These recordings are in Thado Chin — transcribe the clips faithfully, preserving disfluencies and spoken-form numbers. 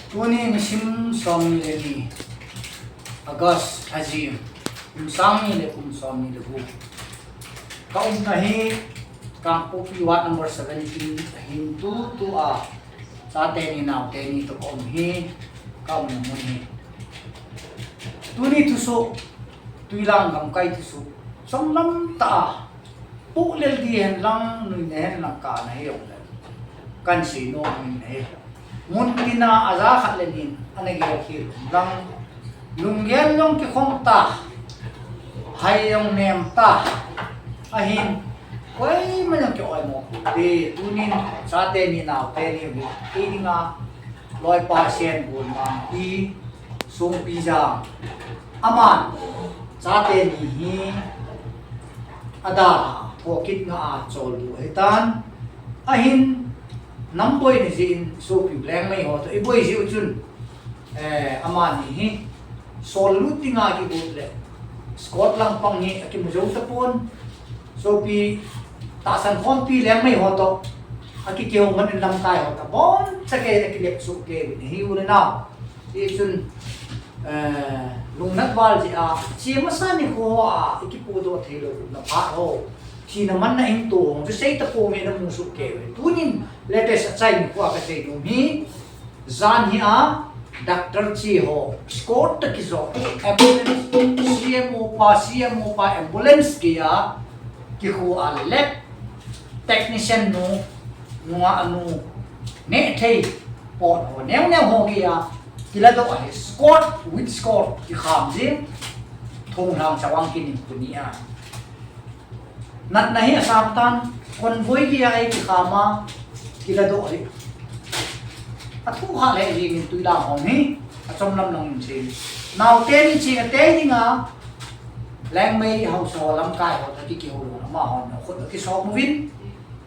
Tuni nisim somni le ni, August lha jing, kum sang ni le kum somni le gup. Ka umna hi Kangpokpi ward number seventeen ahin, tutua chate ni naote ni toh ka um hi, ka umna mun hi. Tuni thusoh, Tuilang gamkai thusoh, chomlam tah a, pohlel ding hen lang, nuina hen lang kana hi jongle, kahin seinom in ahi. Mun tina aja khat le ni in ana gel khel um lang, lunggel jong kikhong ta, hai jong nem ta, ahin, koima jong ki-oimo pute. Tunin chate ni naote ni hi, kei dinga Loipa Senbulmang hi, Songpi Jang, aman chate ni hi adalha, thokit nga a choldo ahitan, ahin, nam boina jeh in sopi u Lengmei ho toh iboi jeh u chun, eh, amani hi sollut dinga kigot le Scott lang pang hi akimu jou tapon. Sopi tahsan khompi Lengmei ho toh akikihou man in, lamkai ho toh boncha kei in akilep soh kei uvin ahi, u le nao. Hichun, eh, lungnat val jeh a, hiche masa nikho a ikipodoh theilou na phat ho, thina manna hung to ho chu sei tapon, namu soh kei uvin. Tunin latest achai nikho a kaseinom hi, jan hi a, doctor che ho, Scott toh kijot, ambulance, C M O pa, C M O pa, ambulance gei a, kikhu a lab technician nu, nungah nu, neh thei pot ho, neo neo ho gei a, kiladoh ahi, Scott with Scott, kikham jing, Thonglhang Chawang kinin tuni a. Natna hi asang tan, convoy gei a ei kikham a, kiladoh ahi. Athu kha le jing in Tuilang ho hi, achomlam lang in sei. Naote ni ching a tei dinga, Lengmei haosa ho, lamkai ho toh kikihou lou, amahon khut akisop uvin,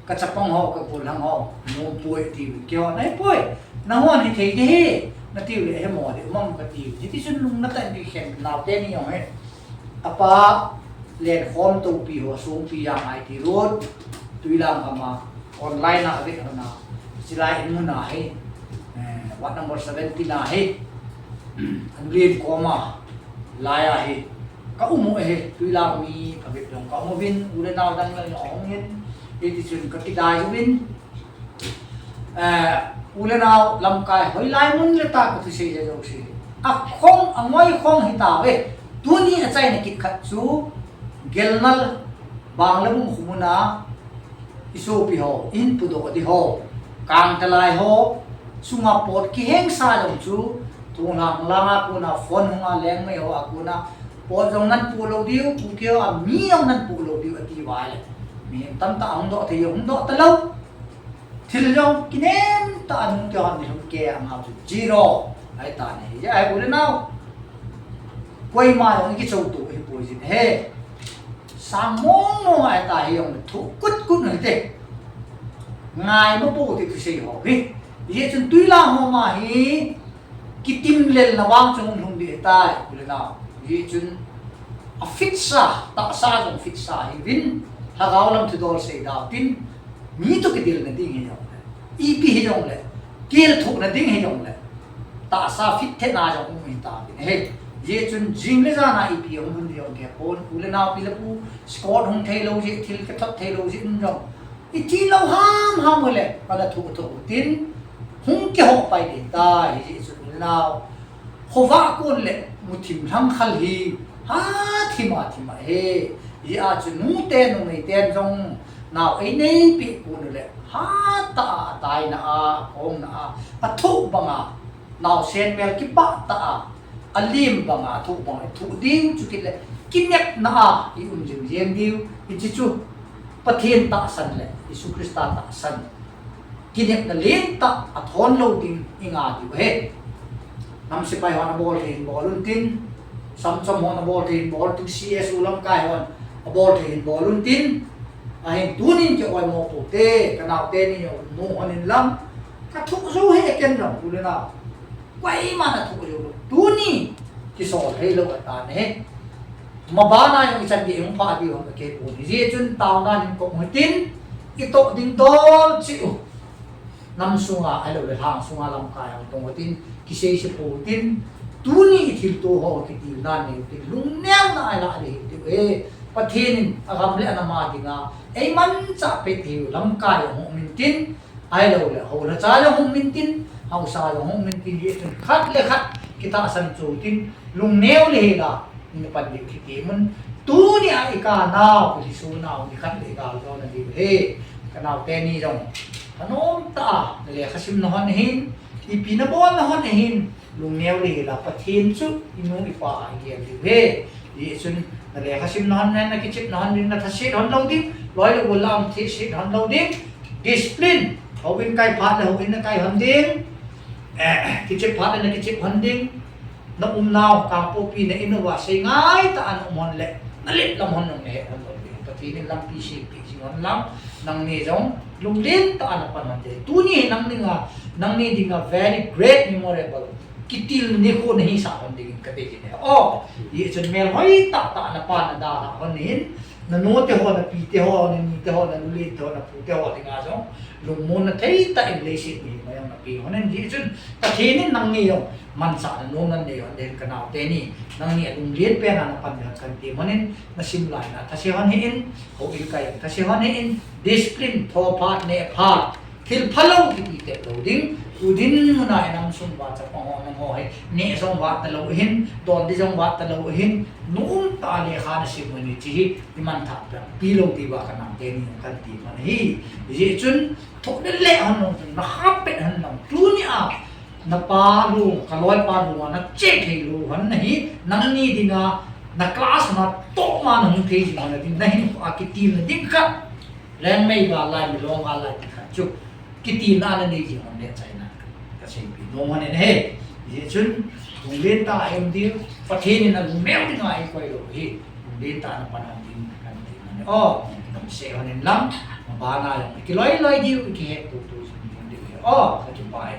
ka chapang ho, ka golhang ho, nom poi atiuvin, keiho, nai poi, nahon hithei ding ahi, natiu le hemo ding um am katiu. Hitichun lungna tah in kikhen, naote ni jong hi. Apa lenkhom topi ho, Songpi Jang ahi ti lou, Tuilang gam a online a vet hon a, chilai in mun a hi, eh, ward number seventeen a hi, an lenkhom a, lai a hi, ka um u ahi, Tuilang mi ka vet jong ka um uvin, u le nao dang le jong ahung in, hitichun ka kidai uvin, Eh, u le nao lamkai, hoilai mun le tah ka thusei jouse, akhong, angoi khong hitauve. Tuni achaina kit khat chu, Gelnal, Banglabung khomun a, isopi ho, ihin pudoh ding ho, Kangtalai ho chunga pot kihengsa jong chu, Thonglhang lang a kona phone hung a, Lengmei ho a kona pot jong nan poh lou diu, Kuki ho a mi jong nan poh lou diu ati uva le, mihem tamtah ahung doh thei, hung doh talou. Thil jong kinem tah a nung kihon ni lhum kei a ngau chu zero ahitan ahi. Hijeh a hi u le nao, koima jong ikichou to ahipoi jin ahi. Sang mong mong ahita, hijongle thu kut kut u hite. Ngai ma pou ti thusei ho hi. Hijeh chun Tuilang ho ma hi kitimlelna vang chu hung lhung ding ahitai, u le nao. Hijeh chun afitsa, tahsa jong fitsa hiuvin, lhagao lam thudol sei dau tin, mi toh kidilna ding hijongle, ipi hijongle, kilthohna ding hijongle, tahsa fit thei na jong um hitauvin ahi. Hijeh chun jing le jan a ipi hung lhung ding jong kihepon, u le nao, pi le pu, Scott hung theilou jeh, thil kithot theilou jeh in jong, iti lou ham ham ule, kana thoh thoh utin, hung kihoh pai ding tai, hijeh chun u le nao, khovah kon le muthim lhangkhal hi, ha thim a thim ahi. Hijeh a chu nute numei ten jong nao eineipi kon ule, hatah a ataina a, akhomna a, athoh banga, naosen mel kipah tah a, alim banga athoh banga ithoh ding, chukit le kinepna a ium jing jeng diu, hiche chu Pathen tahsan le Jesu Christa tahsan, kinepna lentah athon lou ding inga diu ahi. Nam sepai hon abol thei hin bol untin, samchom hon abol thei hin bol untin, C S O lamkai hon abol thei hin bol untin, ahin tunin ki-oimo poute, kanaote ni jong um nom hon in lang, kathoh jou hih e ken jong, u le nao, koiman athoh jou lou. Tuni kisol theilou atan ahi. Mabana jong ichan gei hung phah diu ham kakipon. Hijeh chun taona in kop u hitin, itoh ding dol cheh u, Nam sunga, ahilou le lhang sunga lamkai a tong utin, kisei se pou tin, tuni i thilto ho kitilna neiu tin, lungneo na ahi lah ding hiu tin, eh, Pathen in agam le anam a dinga, eimanchah pet hiu, lamkai a hung um intin, ahilou le, hou le cha le hung um intin, haosa le hung um intin, hichun khat le khat, kitahsan cheh utin, lungneo le hila, Ina pan diu kiti mun. Tuni a i ka nau, i su nau, i khat le i ka lo na diu he. Ka nau teni jong. Anom tah, na lekha sim na hon hin, ipi na bol na hon hin, lungneo le la Pathen chu, i nu i pa a i gel diu he. Hichun, na lekha sim na hon, na kichep na hon ding, na thaset hon lou ding, loi le gol a um thaset hon lou ding. Discipline, houin kai phat le houin na kai hon ding. Eh, kichep phat le na kichep hon ding. Na umnau, Kangpokpi na in uva sei ngai tah a na um hon le, na let lam hon jong na he hon lou ding. Pathen in lampi sempeh jing hon lang, nangni jong lunglen tah a na pan hon ding. Tuni hi nangni nga, nangni dinga very great memorable. Kitilna nikho na hisah hon ding in ka dei jin e. Oh, hichun melhoi tah tah na pa na dalha hon hin, Na nu te ho, na pi te ho, na ni te ho, na nu le te ho, na pu te ho, dinga jong lungmonna thei tah in leiset mihing a jong na pe hon in, hichun Pathen in nangni jong manchahna nom nan nei hon ding ka nau teni, nangni a lunglen pen a na pan ding kan ti hon in, na sim lai na thase hon hih in, houin kai a thase hon hih in, discipline, tho phat, neh phat, Thil phalou kiti tep lou ding, tu dinmun a i nam sung uva chapang ho nangho hi, neh jong vat talou hin, don di jong vat talou hin, nom tah a lekha na sim u hi chi hi, i man thah pi lou diu va ka nau teni kan ti man hi. Hichun, thoh le le hon lou, na hapet hon lou, tuni a, na pa lung, ka loi pa lung a, na che thei lou hon na hi, nangni dinga, na class na top ma na hung thei jing hon na ding, na hin a kitilna ding khat. Lengmei val lai, milong val lai ti khat chu. Kitilna ana nei jing hon le china. Ka seipi nom hon in ahi. Hichun, lunglen tah a um diu, Pathen in alungneo dinga eikoi lou hi. Lunglen tah a na pan hon ding kan ti man e. Oh, na sei hon in lang, ma bana jong, kiloi loi diu, kihet tutu jing diu hi. Oh, ka kipah e.